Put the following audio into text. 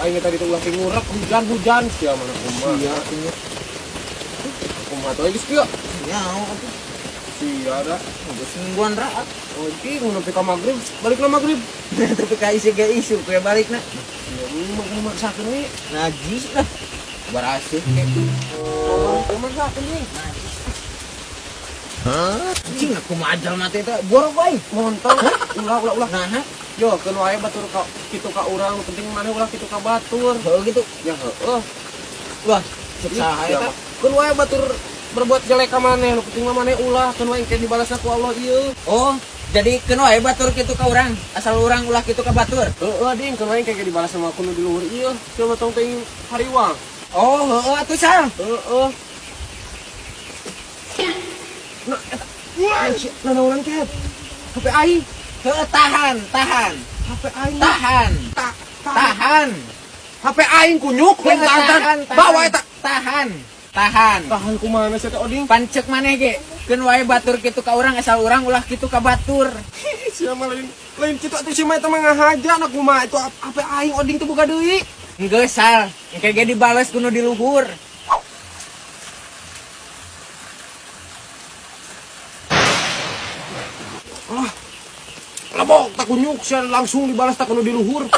Aing tadi teh ulah ngurek hujan-hujan sia mana kumaha. Iya, atuh. Kumaha tuh geus kieu? Nyaho atuh. Sia da. Geus mingguan raat. Oh, iki nu nepi ka magrib, balikna magrib. Tapi ka isi ge isu kue balikna. Sia mah maksakeun we. Najis lah. Barasih ke. Oh, maksakeun we. Najis. Anjing aku mah ajal mati teh borok bae. Montong ulah ulah ulah. Nah, Yo, keun wae batur ka kitu ka urang, nu penting maneh ulah kitu ka batur. heuh gitu. Ya heueuh. Wah, cek saha Ih, eta? Keun wae batur berbuat jelek ka maneh, nu penting mah maneh ulah, keun wae engke dibalasna ku Allah ieu. Oh, jadi keun wae batur kitu ka urang, asal urang ulah kitu ka batur. Heueuh ding, keun wae engke dibalas sama ku nu di luhur ieu. Sia mah tong teuing hariwang. Oh, heueuh atuh sal. Heeh. Nah, eta. Wah, nanaonan ket. HP aing, Heueuh tahan, tahan, HP aing. tahan, tahan. HP aing kunyuk, Heueuh, tahan, tahan, tahan. Bawa eta. Tahan, tahan. Tahan kumaha sia teh oding? Pancek maneh ge, keun wae batur kitu ka urang asal urang ulah kitu ka batur. Sia mah lain lain kitu atuh sia mah eta mah ngahaja na kumaha itu HP aing oding teh boga deui. Geus sal, engke ge dibales ku nu di luhur. Alah. Lebok tak kunyuk sia langsung dibalas tak kudu di luhur.